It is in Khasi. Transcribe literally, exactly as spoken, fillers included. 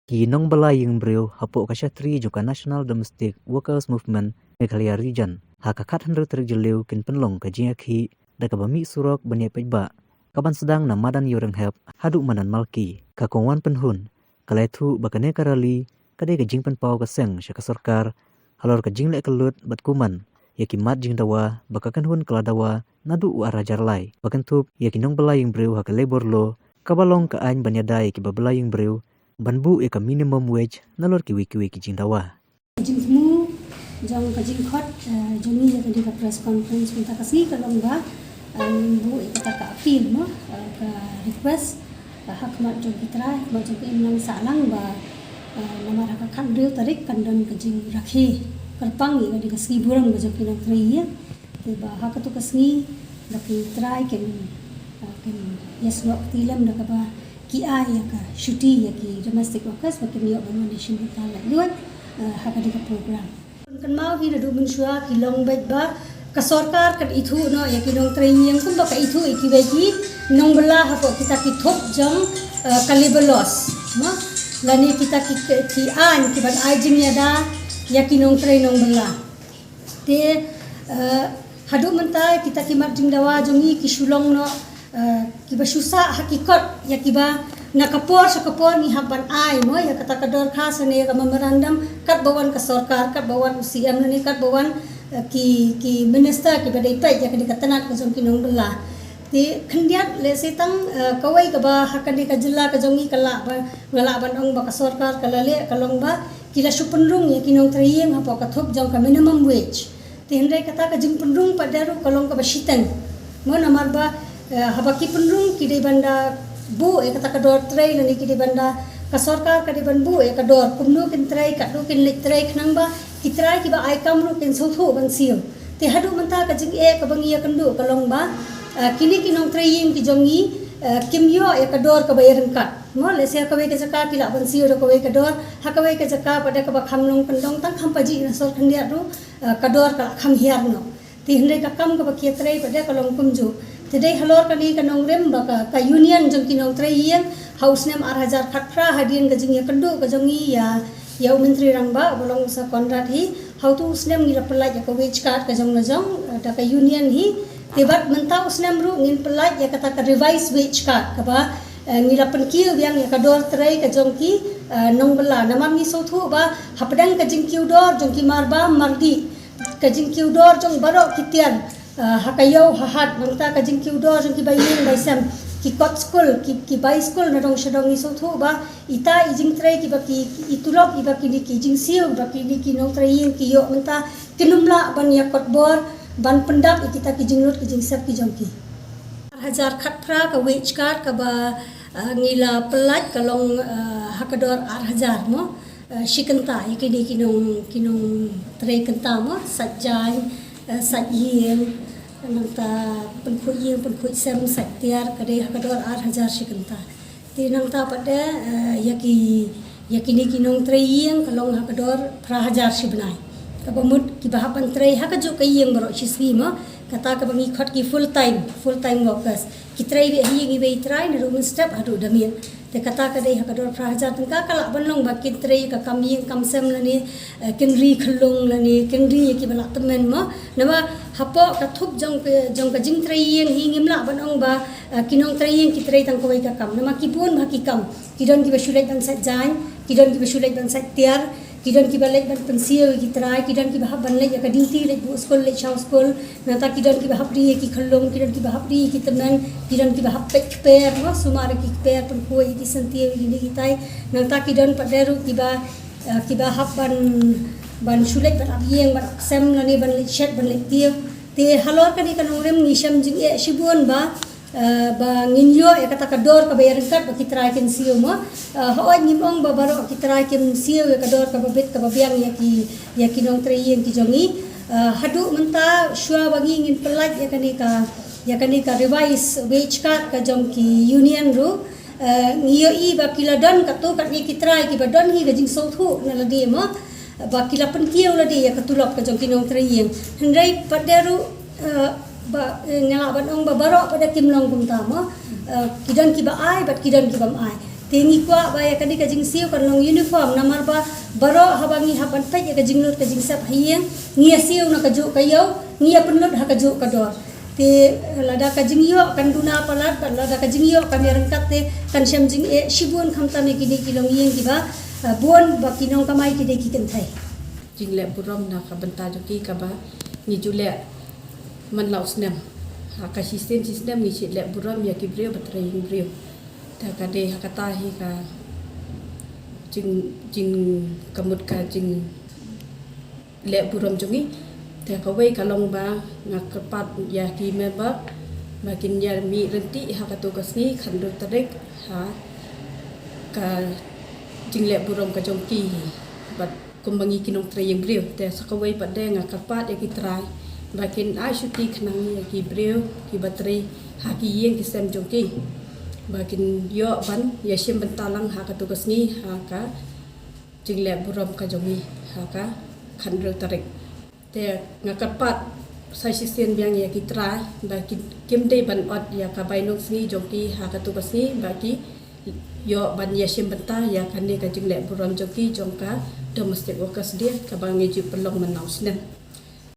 Ki nongbylla ïing briew hapoh ka shatri jong ka National Domestic Workers Movement Meghalaya Region, ha ka khathynriew tarik Jylliew kin pynlong ka jingïakhih da kaba mih surok ban ïa paidbah, kaban sdang na madan Ïewrynghep haduh madan Malki. Ka Kong Wanpynhun ka la ïathuh ba kane ka rally ka dei ka jingpynpaw ka seng sha ka sorkar halor ka jingleh kyllut bad kuman ïa ki mat jingdawa ba ka kynhun ka la dawa naduh u ar hajar lai, ba kynthup ïa ki nongbylla ïing briew ha ka labour law, kaba long ka aiñ ban ïada ïa kiba bylla ïing briew ban buh ïa ka minimum wage nalor kiwei kiwei ki jingdawa. Ka jingthmu jong ka jingkhot, eh, jong ngi ïa kane ka press conference mynta ka sngi ka long ba, eh, ngin buh ïa kata ka appeal mo, eh, ka request, eh, ha khmat jong ki trai, ha khmat jong ka imlang sahlang ba, eh, namar ha ka khathynriew tarik kan don ka jingrakhe kyrpang ïa kane ka sngi burom ka jong ki nongtrei ïing. Te ba ha katu ka sngi ba ki trai kin, eh, kin ïasnoh kti lem da kaba ki ai ïa ka shuti ïa ki domestic workers ba kin ïoh ban wan ïashim bynta laitluid, eh, ha kane ka program. Kynmaw hi naduh mynshuwa ki long beit ba ka sorkar kan ithuh noh ïa ki nongtrei ïing kumba ka ithuh ïa kiwei ki nongbylla hapoh kita ki thup jong, eh, ka labour laws, mo? Lane kita ki, ki, ki aiñ kiban ai jingïada ïa ki nongtrei nongbylla. Te, eh, haduh mynta kita ki mat jingdawa jong ngi ki shu long noh, eh, kiba shu sah ha ki kot ïa kiba na ka por sha ka por ngi hap ban ai mo ïa kata ka dorkhas ne ïa ka memorandum katba wan ka sorkar, katba wan u C M ne katba wan, eh, ki, ki minister kiba dei peit ïa kane ka tnat ka jong ki nongbylla. Te khyndiat lehse tang, eh, kawei kaba ha kane ka jylla ka jong ngi ka lah ba nga lah ban ong ba ka sorkar ka la leh ka long ba ki la shu pynrung ïa ki nongtrei ïing hapoh ka thup jong ka minimum wage. Te hynrei kata ka jingpynrung pat de ruh ka long kaba shiteng. Mo namar ba, eh, haba ki pynrung ki dei ban da buh ïa kata ka dor trei lane ki dei ban da ka sorkar ka dei ban buh ïa ka dor kumno kin trei katno kin leit trei khnang ba ki trai kiba ai kam ruh kin sngewthuh ban siew. Te haduh mynta ka jingeh kaba ngi ïakynduh ka long ba, eh, kine ki nongtrei ïing ki jong ngi, eh, kim ïoh ïa ka dor kaba ïaryngkat. Mo lehse ha kawei ka jaka ki lah ban siew da kawei ka dor, ha kawei ka jaka pat de kaba kham long kyndong tang kham pajih na sor khyndiat ruh, eh, ka dor ka lah kham hiar noh. Te hynrei ka kam kaba ki ïatrei pat de ka long kumjuh. Te dei halor kane ka nongrim ba ka, ka union jong ki nongtrei ïing ha u snem ar hajar khatphra hadien ka jingïakynduh ka jong ngi ïa, ïa u Myntri Rangbah uba long u Sir Conrad hi, ha utu u snem ngi la pyllait ïa ka wage cut ka jong la jong, eh, da ka union hi. Te bad mynta u snem ruh ngin pyllait ïa kata ka revised wage cut kaba, eh, ngi la pynkiew biang ïa ka dor trei ka jong ki, eh, nongbylla. Namar ngi sngewthuh ba hapdeng ka jingkiew dor jong ki marbam mardih, ka jingkiew dor jong baroh ki tiar, eh, ha ka ïew ha hat, nangta ka jingkiew dor jong ki bai ïing bai sem, ki kot skul, ki, ki bai skul na dong sha dong, ngi sngewthuh ba ita i jingtrei kiba ki, i tulop iba kine ki jingsiew ba kine ki nongtrei ïing ki ïoh mynta kin ym lah ban ïakot bor ban pyndap ïa kita ki jinglut ki jingsep ki jong ki. Ar hajar khatphra ka wage cut kaba, eh, ngi la pyllait ka long, eh, ha ka dor ar hajar mo, eh, shi kynta ïa kine ki nong, ki nongtrei kynta mo, sait jaiñ, eh, sait ïing, nangta pynkhuid ïing pynkhuid sem, sait tiar, ka dei ha ka dor ar hajar shi kynta. Te nangta pat de, eh, ïa ki, ïa kine ki nongtrei ïing ka long ha ka dor phra hajar shi bnai. Kaba mut kiba hap ban trei ha kajuh ka ïing baroh shi sngi mo, kata kaba ngi khot ki full time, full time workers. Ki trei beit ha ïing iwei i trai naduh mynstep haduh da miet. Te kata ka dei ha ka dor phra hajar tyngka, ka lah ban long ba kin trei ka kam ïing kam sem lane, eh, kin ri khyllung lane kin ri ïa kiba lah tymmen mo. Namar hapoh ka thup jong ka, jong ka jingtrei ïing hi ngim lah ban ong ba, eh, ki nongtrei ïing ki trei tang kawei ka kam. Namar ki bun bha ki kam. Ki don kiba shu leit ban sait jaiñ, ki don kiba shu leit ban sait tiar, ki don kiba leit ban pynsiew ïa ki trai, ki don kiba hap ban leit ïa ka duty, leit buh skul, leit shaw skul. Nangta ki don kiba hap ri ïa ki khyllung, ki don kiba hap ri ïa ki tymmen, ki don kiba hap peit kper mo, sumar ïa ki kper, pynkhuid ïa ki syntiew ïa kine kitai. Nangta ki don pat de ruh kiba, eh, kiba hap ban, ban shu leit ban ap ïing, ban ap sem lane ban leit shet, ban leit tiew. Te halor kane ka nongrim ngi shem jingeh shibun ba, eh, ba ngin ïoh ïa kata ka dor kaba ïaryngkat ba ki trai kin siew mo. Eh, hooid ngim ong ba baroh ki trai kim siew ïa ka dor kaba bit kaba biang ïa ki, ïa ki nongtrei ïing ki jong ngi. Eh, haduh mynta shuwa ba ngi ngin pyllait ïa kane ka, ïa kane ka revised wage cut ka jong ki union ruh, eh, ngi ïohi ba ki la don katto katne ki trai kiba don hi ka jingsngewthuh na lade mo, ba ki la pynkiew lade ïa ka tulop ka jong ki nongtrei ïing. Hynrei pat de ruh, eh, ba, eh, nga lah ban ong ba baroh pat de kim long kumta mo. Eh, ki don kiba ai bad ki don kibym ai. Te ngi kwah ba ïa kane ka jingsiew kan long uniform, namar ba baroh haba ngi hap ban peit ïa ka jinglut ka jingsep ha ïing, ngi ïa siew na kajuh ka ïew, ngi ïa pynlut ha kajuh ka dor. Te lada ka jingïoh kan duna palat, bad lada ka jingïoh kan ïa ryngkat, te kan shem jingeh shibun, khamtam ïa kine ki longïing kiba, eh, bun ba ki nongkamai ki dei ki kynthei. Jingleh burom na ka bynta jong ki kaba ngi ju leh man la u snem. Ha ka shisien shisnem ngi shu leh burom ïa ki briew ba trei ïing briew. Te ka dei ha kata hi ka jing, jing, ka mut ka jingleh burom jong ngi. Te kawei ka long ba nga kyrpad ïa ki member ba kin ïa mih ryntih ha katu ka sngi khathynriew tarik ha ka jingleh burom ka jong ki. Bad kumba ngi ki nongtrei ïing briew, te sa kawei pat de nga kyrpad ïa ki trai ba kin ai shuti khnang ïa ki briew kiba trei ha ki ïing ki sem jong ki, ba kin ïoh ban ïa shim bynta lang ha katu ka sngi ha ka jingleh burom ka jong ngi ha ka khathynriew tarik. Te nga kyrpad sa shisien biang ïa ki trai ba ki, kim dei ban ot ïa ka bainong sngi jong ki ha katu ka sngi, ba ki ïoh ban ïa shim bynta ïa kane ka jingleh burom jong ki jong ka Domestic Workers Day kaba ngi ju pynlong man la u snem.